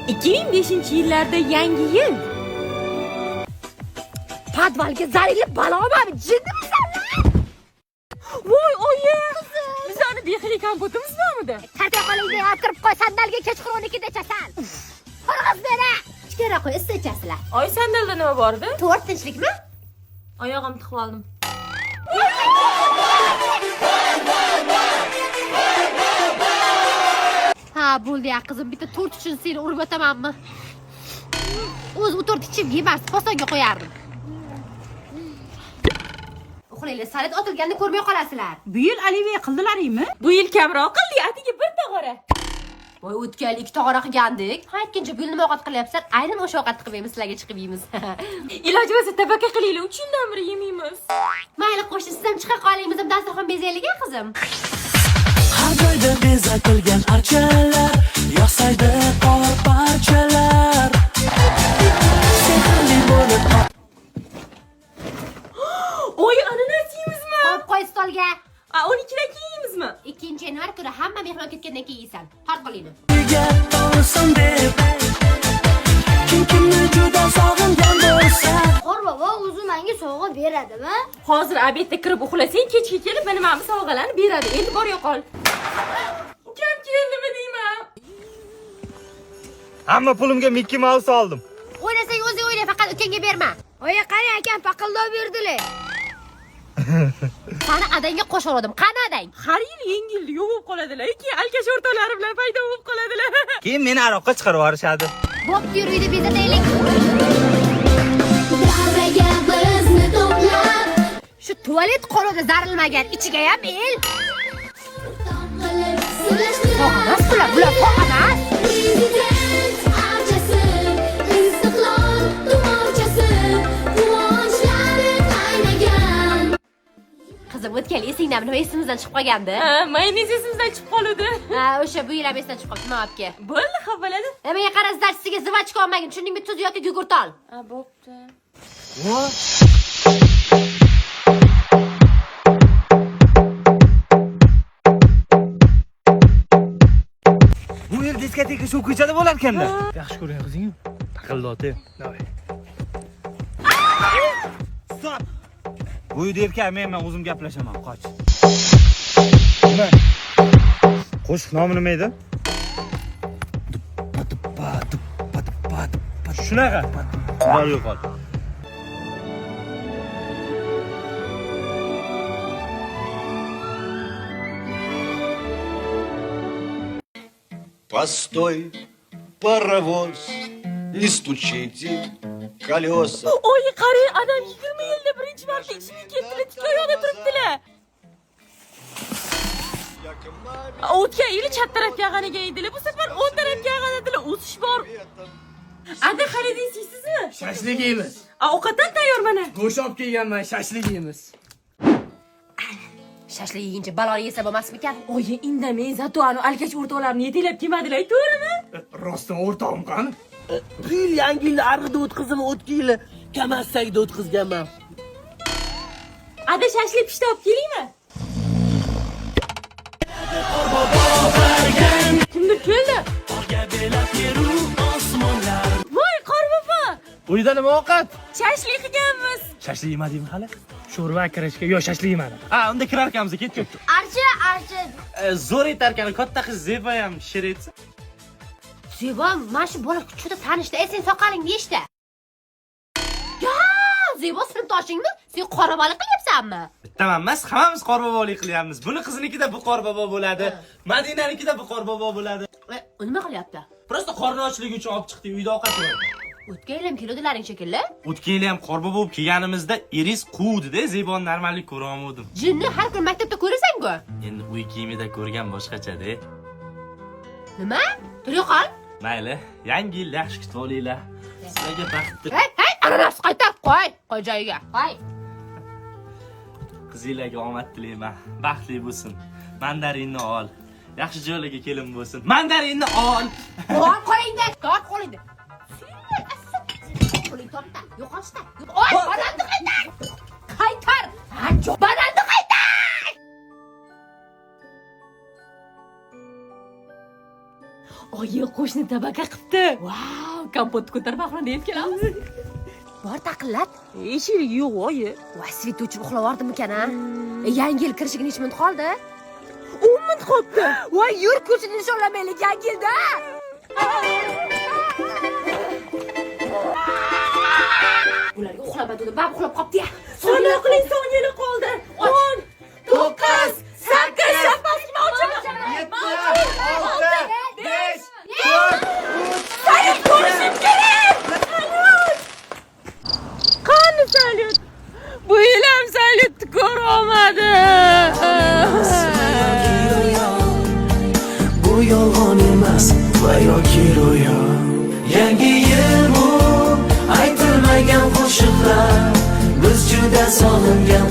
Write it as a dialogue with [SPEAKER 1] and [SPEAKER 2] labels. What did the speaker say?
[SPEAKER 1] 2005-yillarda yangi yil.
[SPEAKER 2] Podvalga zarili balo bormi? Jinnimisan lan?
[SPEAKER 1] Voy oyi! Bizani behili kompotimiz bormidi?
[SPEAKER 2] Tarbiya qo'lingni olib kirib qo'y, sandalga kechqurun 12da ichasan. Qurg'iz bera. Ichkariroq qo'y, issiq ichasizlar.
[SPEAKER 1] Oy, sandalda nima bor edi?
[SPEAKER 2] To'rt tinchlikmi?
[SPEAKER 1] Oyog'im tiqib oldim.
[SPEAKER 2] Ha, bo'ldi ya qizim, bitta to'rt uchun seni urib o'tamanmi? O'zi u to'rt ichim yemas, posonga qo'yardim. Uxlanglar, salat otilganini ko'rmay qolasizlar.
[SPEAKER 3] Bu yil olivye qildilaringmi?
[SPEAKER 1] Bu yil kamroq qildik, atigi bir tog'ora.
[SPEAKER 2] Voy, o'tgan yil 2 tog'ora qilgandik. Ha, ikkinchi bu yil nima ovqat qilyapsizlar? Aynan o'sha ovqatni qilmaymiz, sizlarga chiqib yeymiz.
[SPEAKER 1] Iloji bo'lsa tabaka qilaylik, 3 yildan beri yemaymiz.
[SPEAKER 2] Mayli, qo'shni, siz ham chiqa qoling, biz ham dasturxon bezaylik, a qizim.
[SPEAKER 4] Har joyda bezatilgan archalar, yog'saydi qor parchalar. Sehrli bo'lib
[SPEAKER 1] Oy, ananas yeymizmi?
[SPEAKER 2] Qo'yib qo'y stolga.
[SPEAKER 1] A, 12dan keyin yeymizmi?
[SPEAKER 2] 2-yanvar kuni hamma mehmon ketgandan keyin yeysan. Tort qo'lingni.
[SPEAKER 4] Nega tolsin deb kim kimni juda sog'ingan bo'lsa.
[SPEAKER 5] Qorbobo o'zi menga sovg'a beradimi?
[SPEAKER 1] Hozir obedda kirib uxlasang, kechga kelib mana mana bu sovg'alarni beradi. Endi bor yo'qol. Ukam keldimi deyman.
[SPEAKER 6] Hamma pulimga Mickey Mouse oldim.
[SPEAKER 2] O'ynasang o'zing o'yna, faqat ukangga berma.
[SPEAKER 5] Oyi, qarang akam paqildov berdilar.
[SPEAKER 2] Sani adangga qo'shib. Qani adang?
[SPEAKER 1] Har yil yangi yilda yo'q bo'lib qoladilar. Keyin alkash o'rtoqlari bilan paydo bo'lib qoladilar.
[SPEAKER 6] Keyin meni aroqqa chiqarib yuborishadi.
[SPEAKER 2] Bo'pti, yur uyda bezataylik.
[SPEAKER 7] Davraga bizni to'plab
[SPEAKER 2] Shu tualet qo'lida zarilmagan, ichiga ham el.
[SPEAKER 7] Qilib silashdi.
[SPEAKER 2] Tog' emas bular, bular tog' emas.
[SPEAKER 7] Prezident archasi, istiqlol tumorchasi, quvonchlari qaynagan.
[SPEAKER 2] Qizim, o'tgan yil esingdami nima esimizdan chiqib qolgandi?
[SPEAKER 1] Ha, mayonez esimizdan chiqib qoluvdi.
[SPEAKER 2] Ha, o'sha bu yil ham esdan chiqib qoldi, nima olib kel.
[SPEAKER 1] Bo'ldi, xafa bo'ladi.
[SPEAKER 2] E, menga qara, сдача siga жвачка olmagin, tushundingmi? Tuz yoki gugurt ol.
[SPEAKER 1] Ha, bo'pti.
[SPEAKER 6] Bu yil diskoteka shu ko'chada bo'lar ekanda.
[SPEAKER 8] Yaxshi ko'ring qizingni.
[SPEAKER 6] Taqilloti.
[SPEAKER 8] Давай.
[SPEAKER 6] Stop. Bu uyda erkak men o'zim gaplashaman, qoch. Nima? Qo'shiq nomi nima edi? Shunaqa. Bor yo'qol.
[SPEAKER 9] Постой, паровоз, не стучите колеса.
[SPEAKER 1] Oy, qarang, adam 20 yilda birinchi marta ichimga ketdilar, tik oyoqda turibdilar. O'tgan yili chap tarafga ag'anagan edilar, bu safar o'ng tarafga ag'anadilar, o'sish bor. Ada, xaridingiz yeysizmi?
[SPEAKER 8] Shashlik yeymiz.
[SPEAKER 1] A, ovqatdan tayyor mana.
[SPEAKER 8] Go'sht olib kelganman, shashlik yeymiz.
[SPEAKER 2] Shashlik yeguncha baloni yesa bo'lmasmikan?
[SPEAKER 1] Oyi, indamang, зато anu alkash o'rtoqlarni yetaklab kelmadilar, to'g'rimi?
[SPEAKER 8] Rostdan o'rtog'im qani?
[SPEAKER 10] Bu yil yangi yilni arg'ida o'tkazdim, o'tgan yili Kamazdagida o'tkazganman.
[SPEAKER 1] Ada, shashlik pishti olib kelingmi? Kimdir keldi? Voy, qorbobo!
[SPEAKER 8] Uyda nima ovqat?
[SPEAKER 1] Shashlik qilganmiz.
[SPEAKER 8] Shashlik yemadingmi hali? Sho'rva kirishga, yo shashlik yemadim.
[SPEAKER 6] Ha, unda kirar ekanmiz, ket ket.
[SPEAKER 5] Archa, archa.
[SPEAKER 6] Zo'r aytarkan, katta qiz Zeba ham she'r aytsa.
[SPEAKER 2] Zebo, mana shu bola juda tanishdi. Ey, sen soqoling nechta? Ya, Zebo sinfdoshingmi? Sen qorabalik qilyapsanmi?
[SPEAKER 6] Bittaman emas, hammamiz qorbobolik qilyapmiz. Buni qizinikida bu qorbobo bo'ladi, Madinanikida bu qorbobo bo'ladi.
[SPEAKER 2] E, u nima qilyapti?
[SPEAKER 6] Просто qorni ochligi uchun olib chiqdik, uyda ovqat yo'q.
[SPEAKER 2] O'tgan yil ham keluvdilaring shekilli.
[SPEAKER 6] O'tgan yili ham qorbobo bo'lib kelganimizda Iris quvdi-da, Zeboni normallik ko'ra olmadim.
[SPEAKER 2] Jinni har kun maktabda ko'rasan-ku.
[SPEAKER 6] Endi uy kiyimida ko'rgan boshqacha-da.
[SPEAKER 2] Nima? Tur yo'qol.
[SPEAKER 6] Mayli, yangi yil yaxshi kutib olinglar. Sizlarga baxt
[SPEAKER 2] Hey, hey, ananas qaytar, qo'y, qo'y joyiga. Qo'y.
[SPEAKER 6] Qizinglarga omad tilayman. Baxtli bo'lsin. Mandarinni ol. Yaxshi joylarga kelin bo'lsin. Mandarinni ol.
[SPEAKER 2] Qo'y qo'lingda, tort qo'lingda. Qo'ling tortda, yo'qolishda. Oy, bananni qaytar. Qaytar. Ha, bananni qaytar.
[SPEAKER 1] Oyi, qo'shni Qo'shni tabaka qilibdi. Vau, kompotni ko'tarib oxirida yeb kelamiz.
[SPEAKER 2] Bor, taqillat.
[SPEAKER 1] Eshik yo'q, oyi.
[SPEAKER 2] Voy, свет o'chib uxlab yubordimikan, a? Yangi yil kirishiga necha minut qoldi?
[SPEAKER 1] 10 minut qolibdi.
[SPEAKER 2] Voy, yur, ko'chada nishonlamaylik yangi yilda. Ularga uxlama dedim, baribir uxlab qolibdi-ya.
[SPEAKER 1] Sanoqli soniyali qoldi. 10, 9, 8, shapasini ochaman.
[SPEAKER 6] 7, 6, 5, 4, 3.
[SPEAKER 1] Salyut ko'rishim kerak. Salyut. Qani salyut? Bu yil ham salyutni ko'ra olmadim.
[SPEAKER 4] Bu yolg'on emas va yoki ro'yo. Yangi yil bu aytilmagan qo'shiqlar. Biz juda sog'ingan.